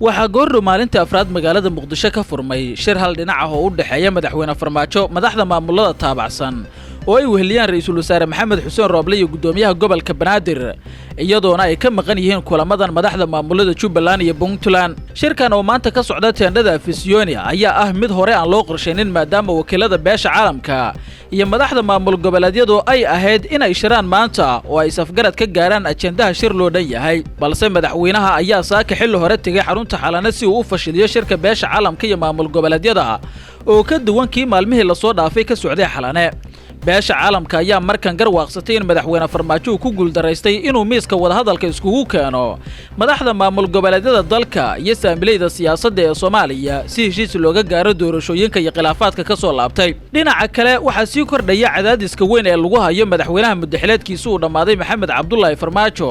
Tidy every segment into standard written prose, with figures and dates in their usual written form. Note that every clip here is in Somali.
Waxaa goordhow maalintii afraad magaalada Muqdisho ka furmay shir hal dhinac ah oo u dhexeeya Madaxweyne Farmaajo, madaxda maamulada taabacsan oo ay weheliyaan Ra-iisul Wasaare Maxamed Xuseen Rooble iyo guddoomiyaha gobolka Banaadir, iyadoona ay ka maqan yihiin kulamadan madaxda maamulada Jubbaland iyo Puntland. Shirkan oo maanta ka socda teendhada Afisyonia ayaa ah mid hore aan loo qorshaynin, maadaama wakiilada beesha caalamka iyo madaxda maamul goboleedyadu ay ahayd inay shiraan maanta oo ay safgarad ka gaaraan ajendaha shir loo dhan yahay. Balse madaxweynaha ayaa saaka xilli hore tegay xarunta Xalane si uu u fashiliyo shirka beesha caalamka iyo maamul goboleedyada oo ka duwan kii maalmihii lasoo dhaafay ka socday Xalane. Beesha caalamka ayaa markan garwaaqsatay in Madaxweyne Farmaajo uu ku guuldaraystay inuu miiska wadahadalka iskugu keeno madaxda maamul goboleedyada dalka iyo saamilayda siyaasadda ee Soomaaliya si heshiis looga gaaro doorashooyinka iyo khilaafaadka ka soo laabtay. Dhinaca kale, waxaa sii kordhaya cadaadiska weyn ee lagu hayo madaxweynaha muddaxileedkiisa uu dhammaaday, Maxamed Cabdulaahi Farmaajo,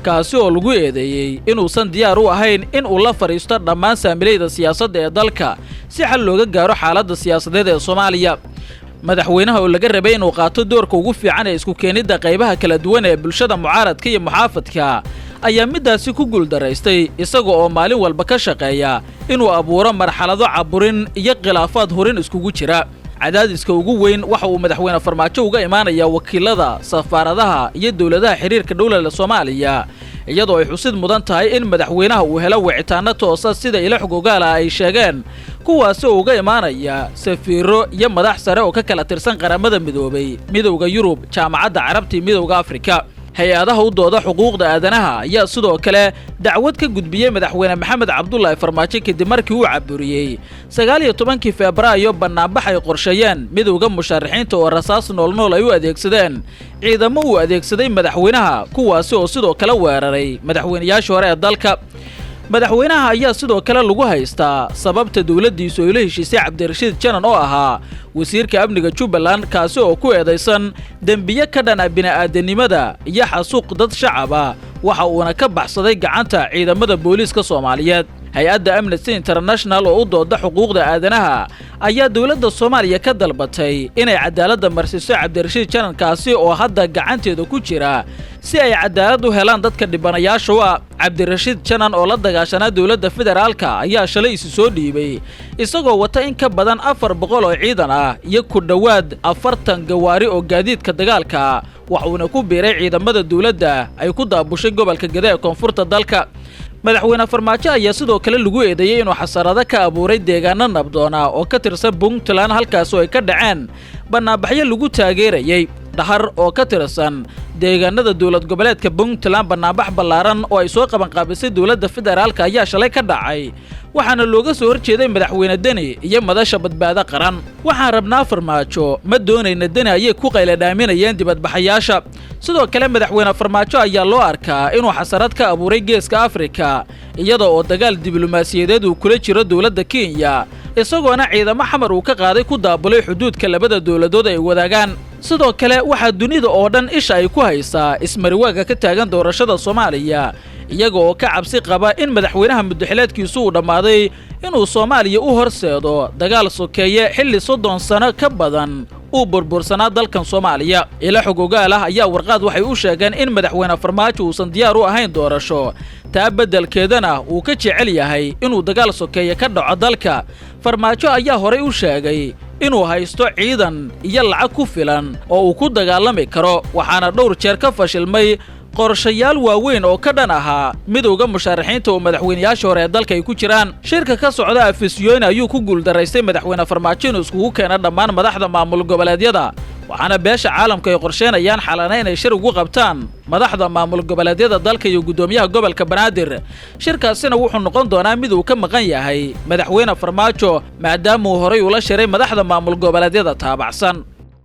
kaasi oo lagu eedeeyey inuusan diyaar u ahayn in uu la fadhiisto dhammaan saamilayda siyaasadda ee dalka si xal looga gaaro xaaladda siyaasadeed ee Soomaaliya. Madaxweynaha oo laga rabay inuu qaato doorka ugu fiican ee isku keenidda qaybaha kala duwan ee bulshada, mucaaradka iyo muxaafadka, ayaa middaasi ku guuldaraystay, isaga oo maalin walba ka shaqeeya inuu abuuro marxalado caburin iyo khilaafaad hurin iskugu jira. Cadaadiska ugu weyn waxa uu Madaxweyne Farmaajo uga imaanayaa wakiilada safaaradaha iyo dowladaha xiriirka dhowlala Soomaaliya, iyadoo ay xusid mudan tahay in madaxweynaha uu helo wicitaano toosa, sida ilo xog ogaala ay sheegeen, kuwaasi oo uga imaanaya safiiro iyo madax sare oo ka kala tirsan Qaramada Midoobay, Midowda Yurub, Jaamacadda Carabta iyo Midowda Afrika. Hay-adaha u dooda xuquuqda aadanaha ayaa sidoo kale dacwad ka gudbiyey Madaxweyne Maxamed Cabdulaahi Farmaajo kadib markii uu caburiyey 19-kii Febraayo bannaanbax ay qorsheeyeen Midowda Musharaxiinta oo rasaas noolnool ay u adeegsadeen ciidamo uu adeegsaday madaxweynaha, kuwaasi oo sidoo kale weeraray madaxweynayaashii hore ee dalka. Madaxweynaha ayaa sidoo kale lagu haystaa sababta dowladdiisu ay la heshiisay Cabdirashiid Janan oo ahaa wasiirka amniga Jubbaland, kaasi oo ku eedaysan dembiye ka dhan ah bini'aadanimada iyo xasuuq dad shacab ah, waxa uuna ka baxsaday gacanta ciidamada booliiska Soomaaliyeed. Hay-adda Amnesty International oo u dooda xuquuqda aadanaha ayaa dowladda Soomaaliya ka dalbatay inay cadaaladda marsiiso Cabdirashiid Janan, kaasi oo hadda gacanteeda ku jira, si ay cadaalad u helaan dadka dhibanayaasha u ah. Cabdirashiid Janan oo la dagaashanaa dowladda federaalka ayaa shalay isu soo dhiibay isagoo wata in ka badan 400 oo ciidan ah iyo ku dhowaad 40 gawaari oo gaadiidka dagaalka, waxuuna ku biiray ciidamada dowladda ay ku daabushay gobolka Gede ee koonfurta dalka. Madaxweyne Farmaajo ayaa sidoo kale lagu eedeeyey inuu xasarado ka abuuray deegaano nabdoona oo ka tirsan Puntland, halkaas oo ay ka dhaceen bannaanbaxyo lagu taageerayey. Dhahar oo ka tirsan deegaanada dowlad goboleedka Puntland, bannaanbax ballaaran oo ay soo qabanqaabisay dowladda federaalka ayaa shalay ka dhacay, waxaana looga soo horjeeday Madaxweyne Deni iyo Madasha Badbaado Qaran. "Waxaan rabnaa Farmaajo, ma doonayna Deni," ayay ku qayladhaaminayeen dibadbaxayaasha. Sidoo kale, Madaxweyne Farmaajo ayaa loo arkaa inuu xasarad ka abuuray Geeska Afrika, iyada oo dagaal diblomaasiyadeed uu kula jiro dowladda Kenya, isagoona ciidamo Xamar uu ka qaaday ku daabulay xuduudka labada dowladood ay wadaagaan. Sidoo kale, waxaa dunida oo dhan isha ay ku haysaa ismariwaaga ka taagan doorashada Soomaaliya, iyaga oo ka cabsi qaba in madaxweynaha muddaxileedkiisu uu dhammaaday inuu Soomaaliya u horseedo dagaal sokeeye, xilli 30 sano ka badan uu burbursanaa dalkan Soomaaliya. Ilo xog ogaal ah ayaa Warqaad waxay u sheegeen in Madaxweyne Farmaajo uusan diyaar u ahayn doorasho, taa beddelkeedana uu ka jecel yahay inuu dagaal sokeeye ka dhaco dalka. Farmaajo ayaa horay u sheegay inuu haysto ciidan iyo lacag ku filan oo uu ku dagaalami karo, waxaana dhowr jeer ka fashilmay qorshayaal waaweyn oo ka dhan ahaa Midowda Musharaxiinta oo madaxweynayaashii hore ee dalka ay ku jiraan. Shirka ka socda Afisyooni ayuu ku guuldaraystay Madaxweyne Farmaajo inuu iskugu keeno dhammaan madaxda maamul goboleedyada, waxaana beesha caalamku ay qorsheynayaan Xalana inay shir ugu qabtaan madaxda maamul goboleedyada dalka iyo guddoomiyaha gobolka Banaadir. Shirkaasina wuxuu noqon doonaa mid uu ka maqan yahay Madaxweyne Farmaajo, maadaama uu horay ula shiray madaxda maamul goboleedyada taabacsan.